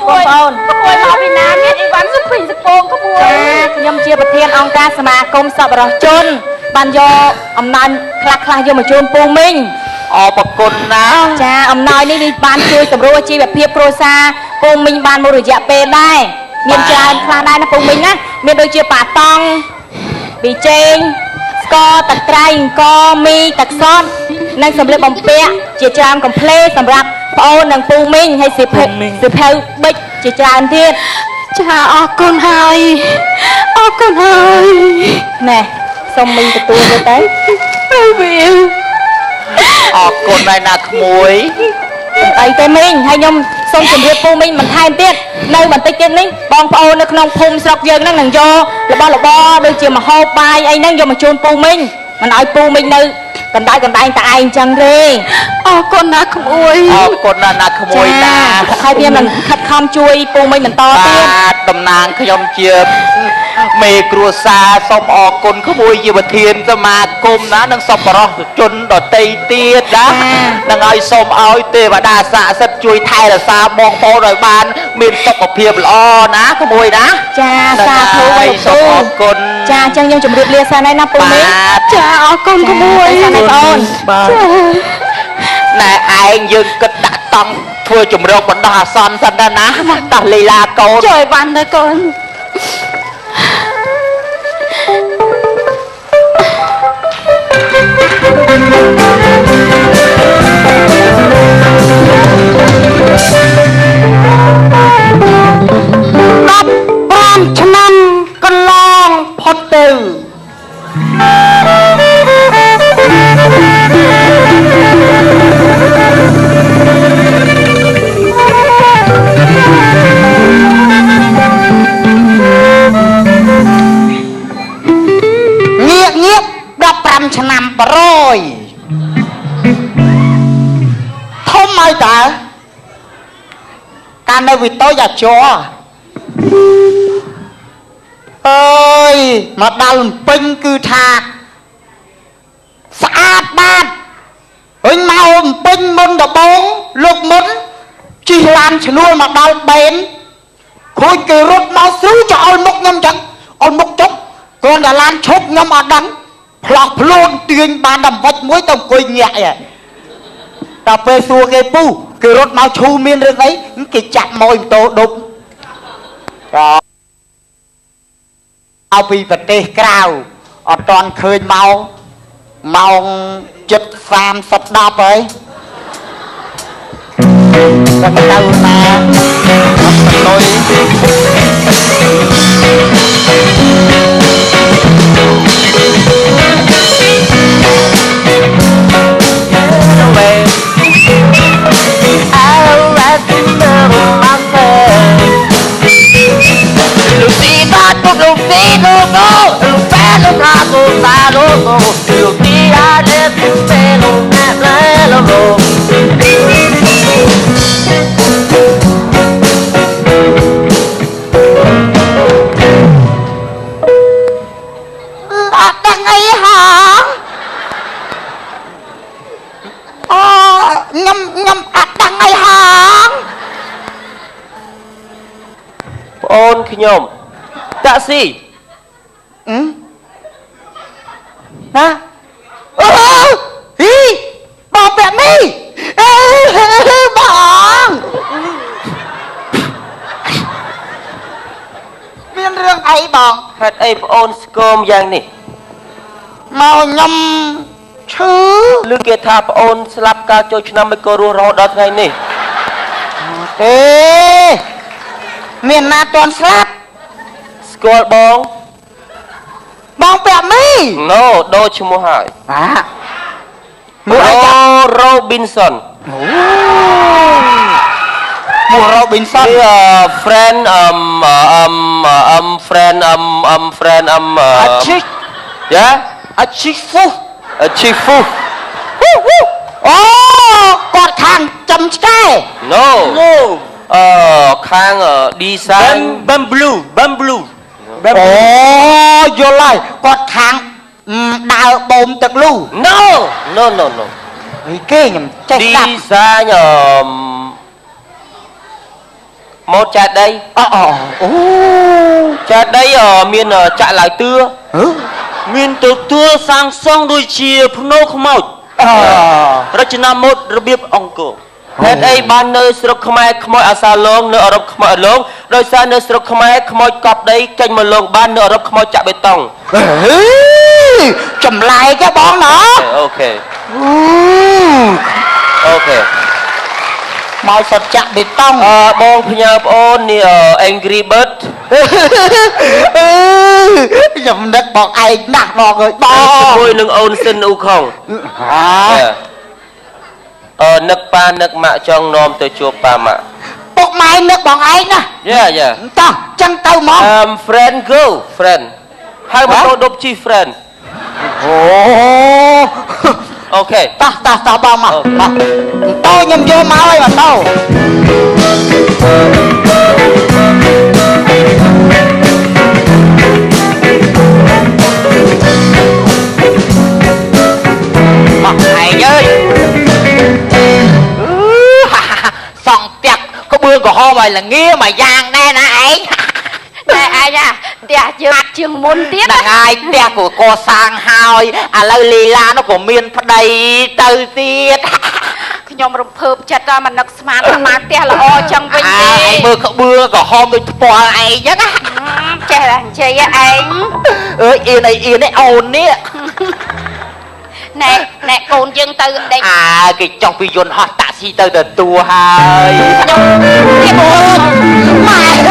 បងប្អូន ក្មួយមកពីណាមានអីវ៉ាន់សុភីសពងក្មួយ ចាខ្ញុំជាប្រធានអង្គការសមាគមសប្បុរសជនបានយកអំណោយខ្លះខ្លះយកមកជូនពូមីង អរប្រគុណណា ចាអំណោយនេះនេះបានជួយសម្រួលជីវភាពគ្រួសារពូមីងបានមួយរយៈពេលដែរមានច្រើនខ្លះដែរណាពូមីងណាមានដូចជាប៉ាតង់ប៊ីចេងស្ករទឹកត្រីអង្គមីទឹកសតនិងសម្លៀកបំពាក់ជាច្រើនកំភ្លេសម្រាប់ប្អូននិងពូមីងហើយសិភៅសិភៅប៊ិចជាច្រើនទៀត ចាអរគុណហើយអរគុណហើយ ណែសូមមីងទទួលទៅទៅ ហើយវា អរគុណហើយណាក្មួយ អីទេមីងហើយខ្ញុំសូមជម្រាបពូមីងបន្ថែមទៀតនៅបន្តិចទៀតនេះបងប្អូននៅក្នុងភូមិស្រុកយើងហ្នឹងនឹងយករបស់របរដូចជាម្ហូបបាយអីហ្នឹងយកមកជូនពូមីងមិនឲ្យពូមីងនៅកណ្ដាលកណ្ដែងតែឯងចឹងទេ អរគុណណាក្មួយ អរគុណណាស់ណាក្មួយណា ហើយខ្ញុំនឹងខិតខំជួយពូមីងបន្តទៀត បាទតំណាងខ្ញុំជាមេគ្រួសារសូមអរគុណក្មួយជាប្រធានសមាគមណានិងសប្បុរសជនដតីទៀតណានឹងឲ្យសូមឲ្យទេវតាស័ក្តិសិទ្ធិជួយថែរក្សាបងប្អូនឲ្យបាន មានសុខភាពល្អណាក្មួយណា ចាសាធុ ហើយ វ សូមអរគុណ ចាអញ្ចឹងខ្ញុំជម្រាបលាសិនហើយណាពូមីង បាទ ចាអរគុណក្មួយ ចាបងប្អូន បាទណែឯងយើងគិតដាក់តង់ធ្វើជំរកបណ្ដោះអាសន្នសិនដែរណាតោះលីឡាកូន ជួយបានទៅកូន 15ឆ្នាំកន្លងផុតទៅងាកងាក15ឆ្នាំបរយធំហើយតើកាលនៅវិតូចអាជ័រ អើយមកដល់ភ្នំពេញគឺថាស្អាតបាតវិញមកភ្នំពេញមុនដបងលោកមុនជិះឡានឈ្នួលមកដល់បែនខូចគេរត់មកស្រួចឲ្យមុខខ្ញុំចឹងឲ្យមុខចុកគ្រាន់តែឡានឈប់ខ្ញុំអត់ដឹងផ្លោះភ្លូនទាញបានដល់វិចមួយទៅអង្គុយញាក់ឯងដល់ពេលសួរគេពូគេរត់មកឈូមានរឿងអីគេចាក់ម៉ួយម៉ូតូដប់ អោពីប្រទេសក្រៅអត់តាន់ឃើញមកម៉ោង7:30 10ហើយតែទៅណាអត់ទៅលុយ អត់ដឹងអីហងអូខ្ញុំខ្ញុំអត់ដឹងអីហង ប្អូនខ្ញុំតាក់ស៊ី អឺណាអូហ៊ីបងពាក់មីអេបងមានរឿងអីបង ហេតុអីប្អូនស្គមយ៉ាងនេះ មកខ្ញុំឈឺ ឬគេថាប្អូនស្លាប់កាលចូលឆ្នាំមិនក៏រស់រហូតដល់ថ្ងៃនេះ ទេមានណាតន់ស្លាប់ ស្គាល់បង បងពាក់មី ណូដូរឈ្មោះហើយ អាមួយ រ៉ូ អីចា រ៉ូប៊ីនសុន មួរ៉ូប៊ីនសុន នេះ friend អឹមអឹមអឹម friend អឹមអឹម friend អឹម អាឈិ យ៉ា អាឈិហ្វុ ឈីហ្វូ អូគាត់ខាងចំឆ្កែ No No អឺខាង design Bamboo Bamboo អូយល់ហើយគាត់ខាងដើរបូមទឹកលូ No no no no អីគេខ្ញុំចេះស្ដាប់ design អឺ ម៉ូតចេតី អូអូអូ ចេតីមានចាក់ឡាយទឿ ហឺ មានទទួលសាងសង់ដូចជាភ្នោខ្មោច អ រចនាម៉ូដរបៀបអង្គរ ហេតុអីបាននៅស្រុកខ្មែរខ្មោចអាសាឡងនៅអឺរ៉ុបខ្មោចអត់លងដោយសារនៅស្រុកខ្មែរខ្មោចកប់ដីចេញមកលងបាននៅអឺរ៉ុបខ្មោចចាក់បេតុង ហេចម្លែកហ៎បងណោះ OK OK មកសត្វចាក់បេតុង អឺបងផ្ញើប្អូននេះ Angry Bird អឺខ្ញុំនឹកបងឯងណាស់បងអើយបង ជាមួយនឹងអូនសិនអ៊ូខុង ហា អឺនឹកប៉ានឹកម៉ាក់ចង់នាំទៅជួបប៉ាម៉ាក់ ពុកម៉ែនឹកបងឯងណាស់ Yeah yeah តោះចឹងទៅមក Friend go friend ហៅម៉ូតូដប់ជី friend អូ OK តោះតោះតោះបងមកមកតោខ្ញុំយកមកហើយបាទតោ មកឯងអើយសង់ផ្ទះក្បឿងក្រហមឲ្យល្ងាមួយយ៉ាងដែរណាឯង តែឯងអាផ្ទះយើងអាចជាងមុនទៀត ហ្នឹងហើយផ្ទះក៏កសាងហើយឥឡូវលីឡានោះក៏មានប្តីទៅទៀត ខ្ញុំរំភើបចិត្តដល់មិននឹកស្មានថាមកផ្ទះល្អចឹងវិញទេ ឯងមើលក្បឿងក្រហមដូចថ្ពាល់ឯងចឹងណា ចេះតែនិយាយឯង អើយអៀនអីអៀនឯអូននេះ ណែណែកូនយើងទៅដេក អើគេចុះពីយន្តហោះតាក់ស៊ីទៅទទួលហើយ ខ្ញុំគេបង ម៉ែ ម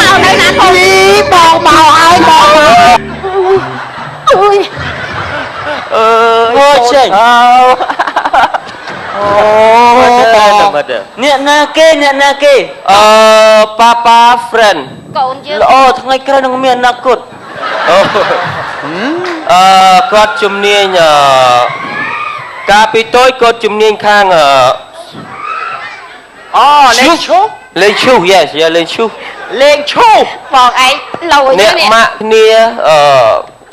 កនៅណាកូន ីបងមកហើយបងមក អុយ អើ អូចេញ អូ អូ បង អ្នកណាគេអ្នកណាគេ អឺប៉ាប៉ា friend កូនយើង ល្អថ្ងៃក្រោយនឹងមានអនាគត អូអឺគាត់ជំនាញអឺកាលពីតូចគាត់ជំនាញខាងអឺ អូលេងឈូ លេងឈូស yes យ៉ាលេងឈូស លេងឈូស បងឯងលយ អ្នក នេះ ម៉ាក់គ្នាអឺ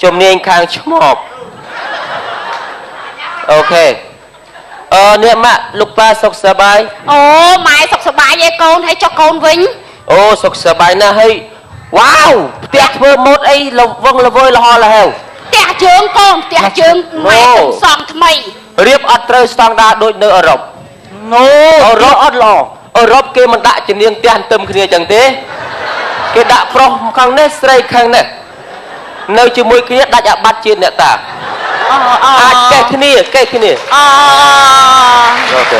ជំនាញខាងឆ្មប OK អឺអ្នកម៉ាក់លោកប៉ាសុខសប្បាយ អូម៉ែសុខសប្បាយឯកូនហើយចុះកូនវិញ អូសុខសប្បាយណាស់ហើយវ៉ាវផ្ទះធ្វើម៉ូតអីលវងលវើយលហលហែវ ផ្ទះជើងកូនផ្ទះជើងម៉ែទំសងថ្មី រៀបអត់ត្រូវស្តង់ដារដូចនៅអឺរ៉ុប ណូ អឺរ៉ុបអត់ល្អអឺរ៉ុបគេមិនដាក់ជំនាញផ្ទះទន្ទឹមគ្នាចឹងទេគេដាក់ប្រុសខាងនេះស្រីខាងនេះនៅជាមួយគ្នាដាច់អាបត្តិជាតិអ្នកតាអាចកេះគ្នាកេះគ្នា អ OK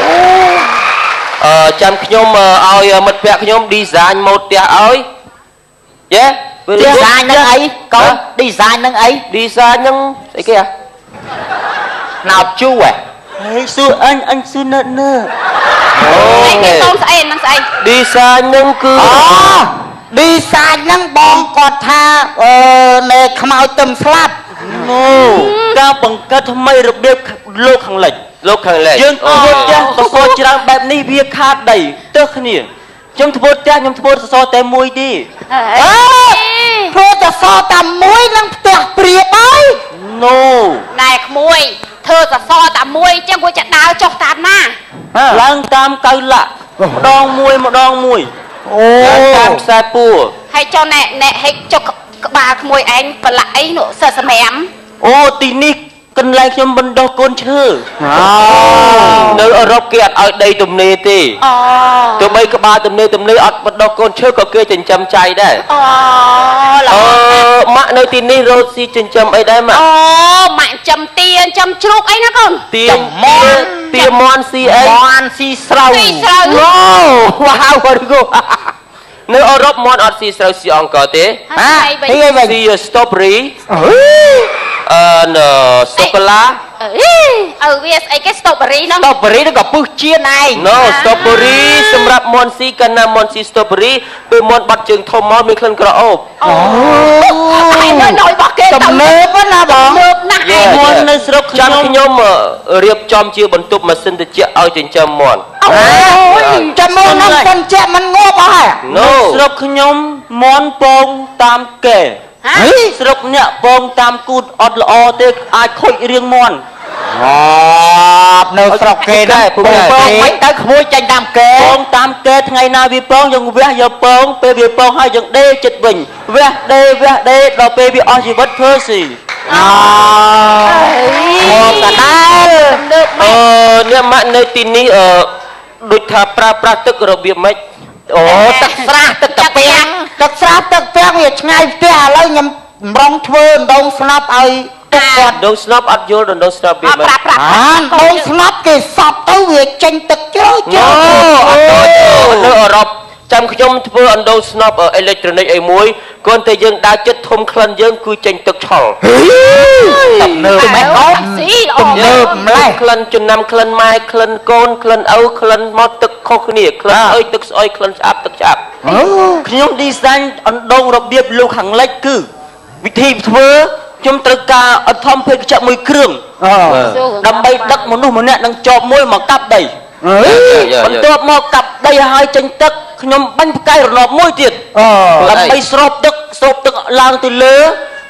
អឺចាំខ្ញុំឲ្យមិត្តភក្តិខ្ញុំ design ម៉ូតផ្ទះឲ្យយេ design នឹងអីកូន design នឹងអី design ហ្នឹងស្អីគេអា ណោតជូហ៎ ហើយសួរអញអញសួរណើណើ អូ ឯងគេកូនស្អីហ្នឹងស្អី design ហ្នឹងគឺ អូ design ហ្នឹងបងគាត់ថាអឺណែខ្មោចទឹមស្លាប់ ណូការបង្កើតថ្មីរបៀបលោកខាងលិច លោកខាងលិច យើងធ្វើផ្ទះសសរច្រើនបែបនេះវាខាតដីទើសគ្នាខ្ញុំធ្វើផ្ទះខ្ញុំធ្វើសសរតែមួយទេ អើធ្វើតែសតែមួយនឹងផ្ទះព្រៀបហើយ ណូ ណែក្មួយធ្វើសសរតែមួយចឹងគួរจะដើរចុះតាមណា ឡើងតាមកៅឡាក់ម្ដងមួយម្ដងមួយ អូ តាមខ្សែពួរ ហើយចុះណែណែហិចចុះក្បាលក្មួយឯងប្រឡាក់អីនោះសិស្សសម្រាម អូទីនេះកន្លែងខ្ញុំបណ្ដោះកូនឈើ នៅអឺរ៉ុបគេអត់ឲ្យដីទំនេរទេ អូ ទោះបីក្បាលទំនេរទំនេរអត់បណ្ដោះកូនឈើក៏គេចិញ្ចឹមចៃដែរ អូល្អ អឺម៉ាក់នៅទីនេះរត់ស៊ីចិញ្ចឹមអីដែរម៉ាក់ អូម៉ាក់ចំទាចំជ្រូកអីណាកូន ទាទាមន់ស៊ីអី មន់ស៊ីស្រូវ ស៊ីស្រូវ អូវ៉ាវ very good នៅអឺរ៉ុបមន់អត់ស៊ីស្រូវស៊ីអង្ករទេ ហើយវិញ ទីអីវិញ ស៊ី strawberry អឺ អឺនសូកូឡា អេអើវាស្អីគេ strawberry ហ្នឹង strawberry ហ្នឹងក៏ពឹសជៀនឯង No strawberry សម្រាប់មន់ស៊ីកាលណាមន់ស៊ី strawberry ពេលមន់បាត់ជើងធំមកមានក្លិនក្រអូប អូឯងនៅណយរបស់គេទៅ ទំនើបណាបង លើបណាស់ឯង មន់នៅស្រុក ចាំ ខ្ញុំ ខ្ញុំរៀបចំជាបន្ទប់ម៉ាស៊ីនត្រជាក់ឲ្យចិញ្ចឹមមន់ អូយ ចាំមើលនឹងសិនជាក់មិនងាប់អស់ហើយ No ស្រុកខ្ញុំមន់ពងតាមកែ ហា ស្រុកអ្នកពងតាមគូតអត់ល្អទេអាចខូចរៀងមន់ អត់នៅស្រុកគេណា ពូកែ ពងមិនទៅក្មួយចេញតាមគេ ពងតាមគេថ្ងៃណាវាពងយើងវះយកពងពេលវាពងហើយយើងដេចិត្តវិញវះដេវះដេដល់ពេលវាអស់ជីវិតធ្វើស៊ី អូមកកដែល លើក អឺអ្នកម៉ាក់នៅទីនេះអឺដូចថាប្រើប្រាស់ទឹករបៀបម៉េច អូទឹកស្រះទឹកតាពាំង ទឹកស្រះទឹកពាំងវាឆ្ងាយផ្ទះឥឡូវខ្ញុំបំរុងធ្វើដងស្នប់ឲ្យទុកគាត់ ដងស្នប់អត់យល់ដងស្នប់វា អត់ ម៉េច ប្រាប់ប្រាប់ អាដងស្នប់គេសប់ទៅវាចេញទឹកជ្រៅជ្រៅ អូអត់ដូចនៅអឺរ៉ុបចាំខ្ញុំធ្វើអណ្ដូងស្នប់អេឡិចត្រូនិកអីមួយគ្រាន់តែយើងដើរចិត្តធំក្លិនយើងគឺចេញទឹកឆល់ ទឹកនើប ម៉េចអូន ស៊ីល្អ ទំនើបម្លេះ ក្លិនចំណាំក្លិនម៉ែក្លិនកូនក្លិនឪក្លិនមកទឹកខុសគ្នាក្លិនអើយទឹកស្អុយក្លិនឆ្អាប់ទឹកឆ្អាប់ អូ ខ្ញុំ design អណ្ដូងរបៀបលោកខាងលិចគឺវិធីធ្វើខ្ញុំត្រូវការអធំភេកចៈមួយគ្រឿង អូ ដើម្បីដឹកមនុស្សម្នាក់នឹងចបមួយមកកាប់ដី អើយ បន្ទាប់មកកាប់ដីហើយចេញទឹកខ្ញុំបាញ់ផ្កាយរណបមួយទៀត អូ ដើម្បីស្រូបទឹកស្រូបទឹកឡើងទៅលើ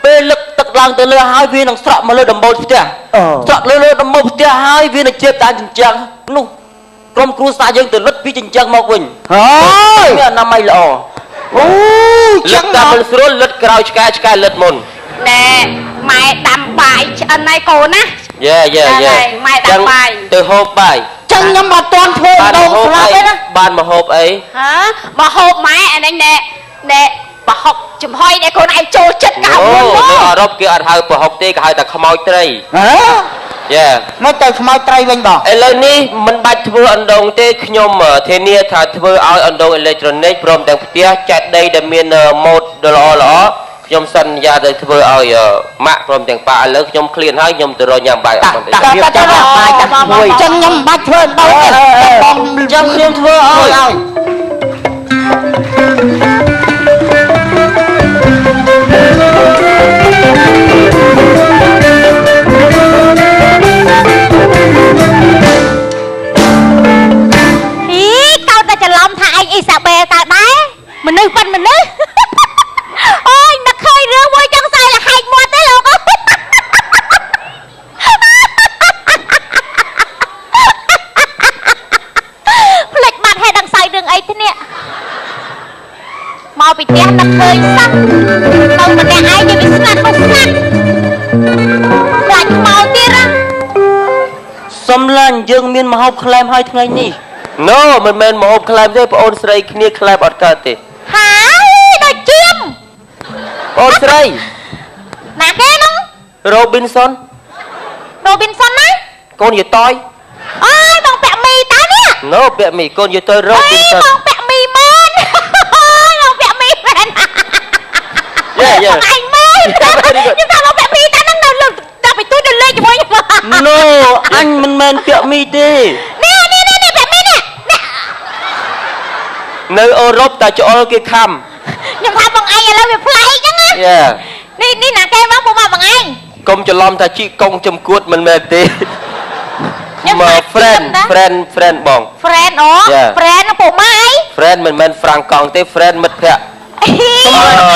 ពេលលឹកទឹកឡើងទៅលើហើយវានឹងស្រក់មកលើដំបូលផ្ទះ អូ ស្រក់លើលើដំបូលផ្ទះហើយវានឹងជ្រាបតាមជញ្ជាំងនោះក្រុមគ្រួសារយើងទៅលុតពីជញ្ជាំងមកវិញ ហើយ មានអនាម័យល្អ អូ លឹ ចឹង កតាមមិនស្រួលលិតក្រោយឆ្កែឆ្កែលិតមុន ណែម៉ែដាំបាយឆ្អិនហើយកូនណា យេយេយេ ម៉ែដាំបាយ ទៅហូបបាយ ចឹងខ្ញុំអត់ទាន់ធ្វើ បាន ដង ហូបអី ស្លាប់ទេណា បានមកហូបអី ហ៎មកហូបម៉ែអានេះណែណែប្រហុកចំហុយដែលកូនឯងចូលចិត្តកាល អូ មុន នៅ នោះ អឺរ៉ុបគេអត់ហៅប្រហុកទេគេហៅតែខ្មោចត្រី ហ៎ យេ មកទៅខ្មោចត្រីវិញបង ឥឡូវនេះមិនបាច់ធ្វើអណ្ដូងទេខ្ញុំធានាថាធ្វើឲ្យអណ្ដូងអេឡិចត្រូនិកព្រមទាំងផ្ទះចែកដីដែលមានម៉ូដដ៏ល្អល្អខ្ញុំសន្យាទៅធ្វើឲ្យម៉ាក់ព្រមទាំងប៉ាឥឡូវខ្ញុំឃ្លានហើយខ្ញុំទៅរកញ៉ាំបាយអត់មិនទេ តារៀបចាំបាយតាមួយ ចឹងខ្ញុំមិនបាច់ធ្វើដងទេបង ចឹងខ្ញុំធ្វើឲ្យ ឲ្យ អីកោតតែច្រឡំថាឯងអ៊ីសាបែលតើដែរមនុស្សប៉ិនមនុស្សអូយនឹកឃើញរឿងមួយចឹងស្អីលហែកមាត់ទេលោក ភ្លេចបាត់ហើយដឹងសើចរឿងអីទេនេះមកពីផ្ទះនឹកឃើញសោះទៅម្នាក់ឯងនិយាយពីស្ងាត់មកស្ងាត់ខ្លាចខ្មោចទៀតណា សំឡាញ់យើងមានមហូបក្លែមហើយថ្ងៃនេះ ណូមិនមែនមកហូបក្លែមទេបងអូនស្រីគ្នាក្លែមអត់កើតទេ ហើយដូចជាម បងអូនស្រី ណាគេនោះ Robinson Robinson ណា កូនយាយតយ អើយបងពាក់មីតើនេះ ណូពាក់មីកូនយាយតយ អើយ Robinson បងពាក់មីមែនអើយបងពាក់មីមែន យេយេ បងឯងមែនខ្ញុំថាបងពាក់មីតើនឹងនៅលើដល់ពីទូនៅលេងជាមួយខ្ញុំ ណូអញមិនមែនពាក់មីទេ នេះនេះនេះនេះពាក់មីនេះនេះ នៅអឺរ៉ុបតែច្អល់គេខំ ខ្ញុំថាបងឯងឥឡូវវាប្លែកហ្នឹងណា យេ នេះនេះណាគេមកពួកមកបងឯង កុំច្រឡំថាជីកងចំគួតមិនមែនទេ ខ្ញុំ មក friend friend friend បង friend អូ Yeah. friend ពួកម៉ាអី friend មិនមែនហ្វ្រាំងកង់ទេ friend មិត្តភក្តិ អីឯ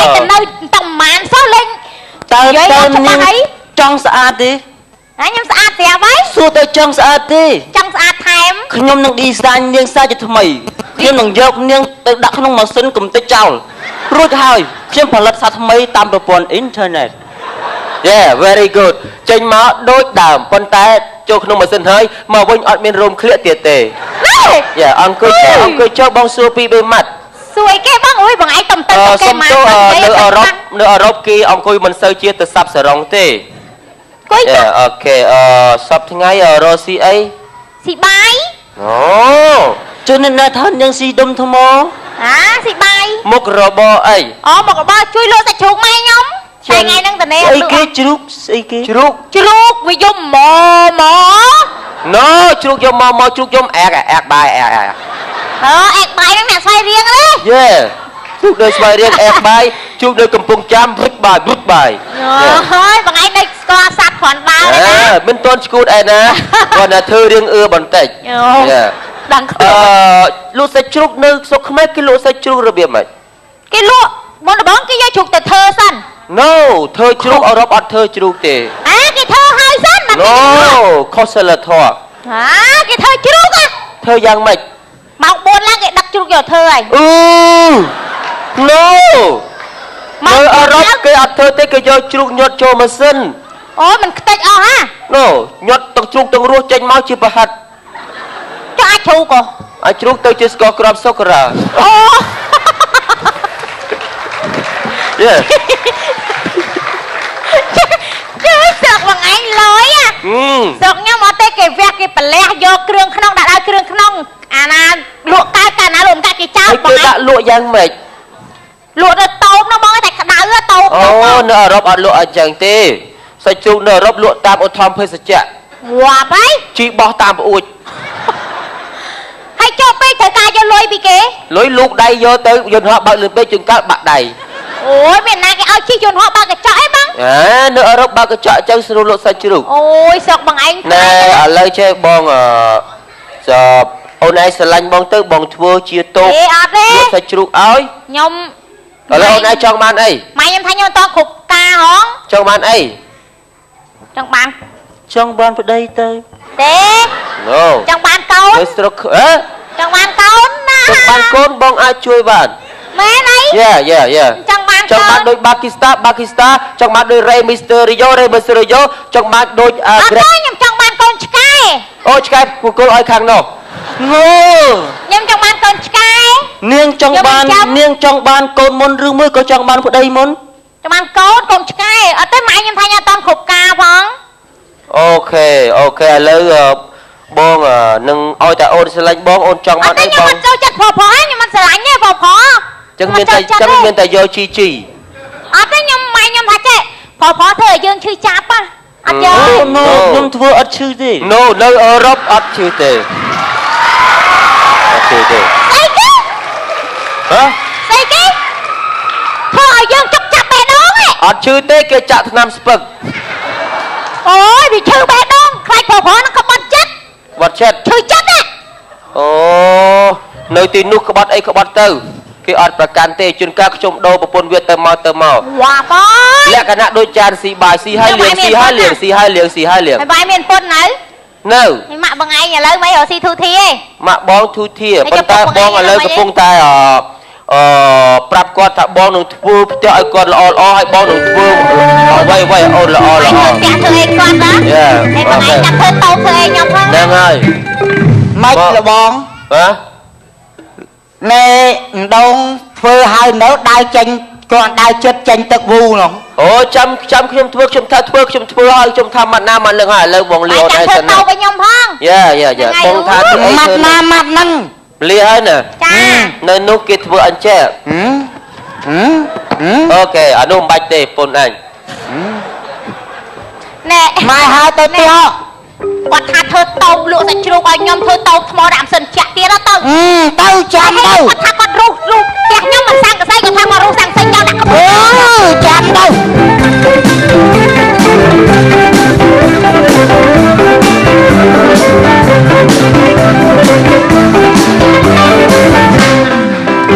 ងទៅនៅតំម៉ានសោះលេង តើ និយាយ តើ អត់ច្បាស់ នាង អី ចង់ស្អាតទេ ហើយខ្ញុំស្អាតស្រាប់ហើយ សួរទៅចង់ស្អាតទេ ចង់ស្អាតថែម ខ្ញុំនឹង design នាងសាជាថ្មីខ្ញុំនឹងយកនាងទៅដាក់ក្នុងម៉ាស៊ីនកំទេចចោលរួចហើយខ្ញុំផលិតសាថ្មីតាមប្រព័ន្ធអ៊ីនធឺណិត Yeah very good ចេញមកដូចដើមប៉ុន្តែចូលក្នុងម៉ាស៊ីនហើយមកវិញអត់មានរោមក្លៀកទៀតទេ យ៉ាអង្គុយចុះអង្គុយចុះបងសួរពីរបីម៉ាត់ សួយគេបងអុយបងឯងតំទៅ អឺ គេមក សុំទោសនៅអឺរ៉ុបនៅអឺរ៉ុបគេអង្គុយមិនសូវជាទៅសាប់សរងទេ គួយ យ៉ាអូខេអឺសប្តាហ៍ថ្ងៃរកស៊ីអី ស៊ីបាយ អូ ជនអ្នកណាថានាងស៊ីដុំថ្ម អាស៊ីបាយ មុខរបរអី អូមករបរជួយលក់សាច់ជ្រូកម៉ែខ្ញុំតែថ្ងៃហ្នឹងតនេ ស្អីគេជ្រូកស្អីគេ ជ្រូក ជ្រូកវាយំម៉ម៉ ណូជ្រូកយកមកមកជ្រូកយំអែកអែកបាយអែកអែក អឺអែកបាយហ្នឹងអ្នកស្វ័យរៀងទេ យេជ្រូកនៅស្វាយរៀងអែកបាយជ្រូកនៅកំពង់ចាមវឹកបាយវឹកបាយ អូយបងឯងនៅស្គាល់សัตว์គ្រាន់បើទេណា មិនទាន់ឈួតអែណាគាត់តែធ្វើរៀងអឺបន្តិច អូដឹង អឺលក់សាច់ជ្រូកនៅស្រុកខ្មែរគេលក់សាច់ជ្រូករបៀបម៉េច គេលក់មុនដំបូងគេយកជ្រូកទៅធ្វើសិន No ធ្វើជ្រូកអឺរ៉ុបអត់ធ្វើជ្រូកទេ អាគេធ្វើហើយសិន ណូខុសសិលធម៌ ហាគេធ្វើជ្រូក ធ្វើយ៉ាងម៉េច ម៉ោង4ឡើងគេដឹកជ្រូកយកធ្វើហើយ អឺណូនៅអឺរ៉ុបគេអត់ធ្វើទេគេយកជ្រូកញាត់ចូលម៉ាស៊ីន អូមិនខ្ទេចអស់ហា ណូញាត់ទឹកជ្រូកទាំងរស់ចេញមកជាប្រហិត ចុះអាចជ្រូក អាចជ្រូកទៅជាស្ករគ្រាប់សូក្រា អូ យេ ជួយស្រុកបងឯងលយអាស្រុកខ្ញុំអត់ទេគេវះគេប្រលះយកគ្រឿងក្នុងដាក់ដល់គ្រឿងក្នុងអាណាលក់កើតកាលណាលក់មិនកើតគេចោល បងឯងគេដាក់លក់យ៉ាងម៉េច លក់នៅតូបនោះបងតែក្តៅតូប អូនៅអឺរ៉ុបអត់លក់អញ្ចឹងទេសាច់ជ្រូកនៅអឺរ៉ុបលក់តាមឧទ្ធម្ភាសចៈ ងាប់ហើយ ជីបោះតាមប្អួច ហើយចូលពេកត្រូវការយកលុយពីគេ លុយលូកដៃយកទៅយន្តហោះបើកលឿនពេកជួនកាលបាក់ដៃ អូយមានណាគេឲ្យជិះយន្តហោះបើកកញ្ចក់អីបង អើនៅអឺរ៉ុបបើកកញ្ចក់អញ្ចឹងស្រួលលក់សាច់ជ្រូក អូយស្រុកបងឯង ណែឥឡូវចេះបងអឺចប់អូនឯងស្រឡាញ់បងទៅបងធ្វើជាតូប ទេអត់ទេ លក់សាច់ជ្រូកឲ្យ ខ្ញុំ ឥឡូវអូនឯងចង់បានអី ម៉ែខ្ញុំថាខ្ញុំអត់តគ្រប់ការហង ចង់បានអី ចង់បាន ចង់បានប្តីទៅ ទេ ណូ ចង់បានកូន ទៅស្រុកអឺ ចង់បានកូនណា ចង់បានកូនបងអាចជួយបាន មែនអី យ៉ាយ៉ាយ៉ា ចង់បានកូន ចង់បានដូចបាគីស្ថានបាគីស្ថានចង់បានដូចរ៉េមីស្ទើរីយ៉ូរ៉េមីស្ទើរីយ៉ូចង់បានដូច អត់ទេខ្ញុំចង់បានកូនឆ្កែ អូឆ្កែគូឲ្យខាងនោះ ងើ ខ្ញុំចង់បានកូនឆ្កែ នាងចង់បាននាងចង់បានកូនមុនឬមួយក៏ចង់បានប្តីមុន ចង់បានកូនកូនឆ្កែអត់ទេម៉ែខ្ញុំថាខ្ញុំអត់តគ្រប់ការផង អូខេអូខេឥឡូវបងនឹងឲ្យតែអូនស្រឡាញ់បងអូនចង់បានអីបង ខ្ញុំអត់ចូលចិត្តព្រោះព្រោះខ្ញុំអត់ស្រឡាញ់ទេព្រោះព្រោះ ចឹងមានតែចឹងមានតែយកជីជី អត់ទេខ្ញុំម៉ែខ្ញុំថាចេះព្រោះព្រោះធ្វើឲ្យយើងឈឺចាប់ហ៎អត់យក ណូខ្ញុំធ្វើអត់ឈឺទេ ណូនៅអឺរ៉ុបអត់ឈឺទេអត់ឈឺទេ ស្អីគេ ហ៎ ស្អីគេធ្វើឲ្យយើងចុកចាប់បេះដូងហ៎ អត់ឈឺទេគេចាក់ថ្នាំស្ពឹក អូយវាឈឺបេះដូងខ្លាចព្រោះព្រោះហ្នឹងក្បត់ចិត្ត ក្បត់ចិត្ត ឈឺចិត្តហ៎ អូនៅទីនោះក្បត់អីក្បត់ទៅគេអត់ប្រកាន់ទេជួនកាលខ្ញុំដូរប្រពន្ធវាទៅមកទៅមក វ៉ាបង លក្ខណៈដូចចានស៊ីបាយស៊ីហើយលៀងស៊ីហើយលៀងស៊ីហើយលៀងស៊ីហើយលៀង ហើយបាយមានពុននៅ នៅ ហើយម៉ាក់បងឯងឥឡូវមិនរកស៊ីធូធាទេ ម៉ាក់បងធូធាប៉ុន្តែបងឥឡូវកំពុងតែអឺប្រាប់គាត់ថាបងនឹងធ្វើផ្ទះឲ្យគាត់ល្អល្អហើយបងនឹងធ្វើអ្វីអ្វីអូនល្អល្អ ផ្ទះធ្វើអីគាត់ណាហើយបងឯងចាំធ្វើតូបធ្វើអីខ្ញុំផង ហ្នឹងហើយ ម៉េចលបង ហ៎ ណែម្ដងធ្វើហើយនៅដើរចេញគាត់ដើរចិត្តចេញទឹកវូនោះ អូចាំចាំខ្ញុំធ្វើខ្ញុំថាធ្វើខ្ញុំធ្វើហើយខ្ញុំថាម៉ាត់ណាម៉ាត់នឹងហើយឥឡូវបងលាអូនឯងសិន ណាធ្វើតូបឲ្យខ្ញុំផង យ៉ាយ៉ាយ៉ាបងថាធ្វើអី ម៉ាត់ណាម៉ាត់ហ្នឹង លាហើយណា ចា នៅនោះគេធ្វើអញ្ចេះអូខេអានោះមិនបាច់ទេពុនអញ ណែ ម៉ែហើយទៅផ្ទះ គាត់ថាធ្វើតូបលក់សាច់ជ្រូកឲ្យខ្ញុំធ្វើតូបថ្មដាក់ម៉ាស៊ីនចាក់ទៀតទៅ ទៅចាំទៅ គាត់ថាគាត់រុះរុះផ្ទះខ្ញុំមិនសាំងកសីគាត់ថាមករុះសាំងសីចោលដាក់ក្បួន ចាំទៅ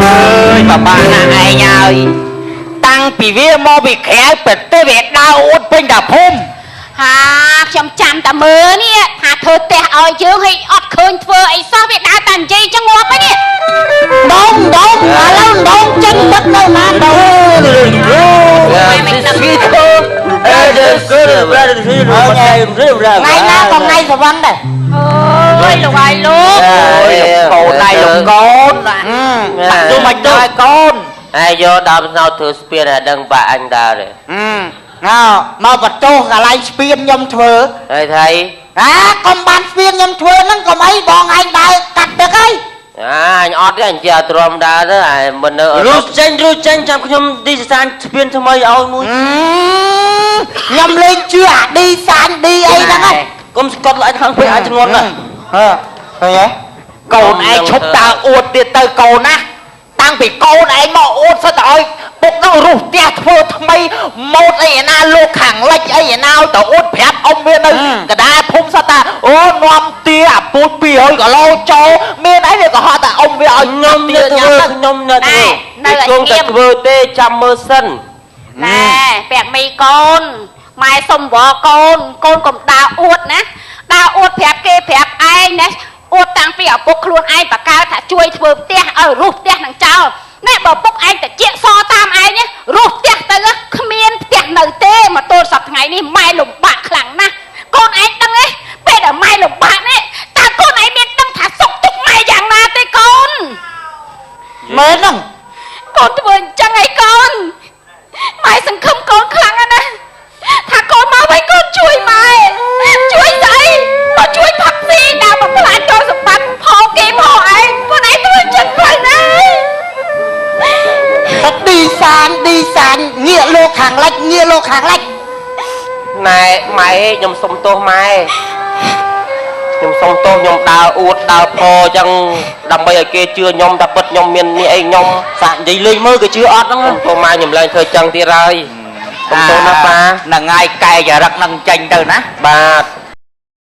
អើយបាបាណាឯងហើយតាំងពីវាមកពីក្រៅប្រទេសវាដើរអួតពេញតាភូមិ ហាខ្ញុំចាំតែមើលនេះថាធ្វើផ្ទះឲ្យយើងឲ្យអត់ឃើញធ្វើអីសោះវាដើរតែនិយាយចឹងងាប់ហើយនេះ ដងដងឥឡូវដងចេញទឹកនៅណាដងថ្ងៃណាក៏ថ្ងៃសវណ្ណដែរ អូយលោកឲ្យលោក អូយលោកកូនដៃលោកកូនបាក់ទូមកទៅកូន ហើយយកដើមស្នោតធ្វើស្ពានឲ្យដឹងបាក់អញដើរទេ ណ៎មកបន្ទោសកន្លែងស្ពានខ្ញុំធ្វើ ហើយថៃ អាកុំបានស្ពានខ្ញុំធ្វើហ្នឹងកុំអីបងឯងដើរកាត់ទឹកហើយ អាអញអត់ទេអញជាទ្រាំដើរទៅអាមិននៅ រុះចេញរុះចេញចាំខ្ញុំឌីសានស្ពានថ្មីឲ្យមួយ ខ្ញុំលេងជឿអាឌីសានឌីអីហ្នឹងហើ កុំស្កត់ល្អិតខាងពេកអាចជំនាន់ណា ហ៎ឃើញទេ កូនឯងឈប់ដើរអួតទៀតទៅកូនណាតាំងពីកូនឯងមកអួតសិតតែឲ្យពុកនោះរុះផ្ទះធ្វើថ្មីម៉ូតអីឯណាលោកខាងលិចអីឯណាឲ្យទៅអួតប្រាប់អ៊ំវានៅកដាភូមិសិតតែអូនាំទាអាពូជ200គីឡូចូលមានអីវាក៏ហត់តែអ៊ំវាឲ្យ ខ្ញុំអ្នកធ្វើខ្ញុំអ្នកធ្វើ នៅ គង់តែធ្វើទេចាំមើលសិន ណែពាក់មីកូន ម៉ែសុំវកូន កូនកុំដើរអួតណា ដើរអួតប្រាប់គេប្រាប់ឯងណា អួតតាំងពីឪពុកខ្លួនឯងបកើតថាជួយធ្វើផ្ទះឲ្យរុះផ្ទះនឹងចោលណែ បើពុកឯងតិចសតាមឯងណា រុះផ្ទះទៅគ្មានផ្ទះនៅទេ មកទល់សប្តាហ៍ថ្ងៃនេះម៉ែលំបាកខ្លាំងណាស់ កូនឯងដឹងទេ ពេលដែលម៉ែលំបាកនេះ តើកូនឯងមានដឹងថាសុខទុក្ខម៉ែយ៉ាងណាទេកូន? មែនហ្នឹង កូនធ្វើអញ្ចឹងឯងកូន ម៉ែសង្ឃឹមកូនខ្លាំងណាស់ណា ថាកូនមកវិញកូនជួយម៉ែ ជួយស្អី មកជួយផឹកស៊ី ដើរមកផ្លាច់កូនសម្បត្តិផលគេផលឯង កូនឯងធ្វើអញ្ចឹងផ្លូវណា តែឌីសានឌីសានងាកលោកខាងលិច ងាកលោកខាងលិច ណែម៉ែ ខ្ញុំសុំទោសម៉ែ ខ្ញុំសុំទោស ខ្ញុំដើរអួតដើរផអញ្ចឹងដើម្បីឲ្យគេជឿខ្ញុំ តែពិតខ្ញុំមាននេះអីខ្ញុំ សាកនិយាយលេងមើល គេជឿអត់ហ្នឹង សុំទោសម៉ែ ខ្ញុំលែងធ្វើចឹងទៀតហើយ សុំទោសណាប៉ា ហ្នឹងហើយកែចរិតនឹងចេញទៅណា បាទ។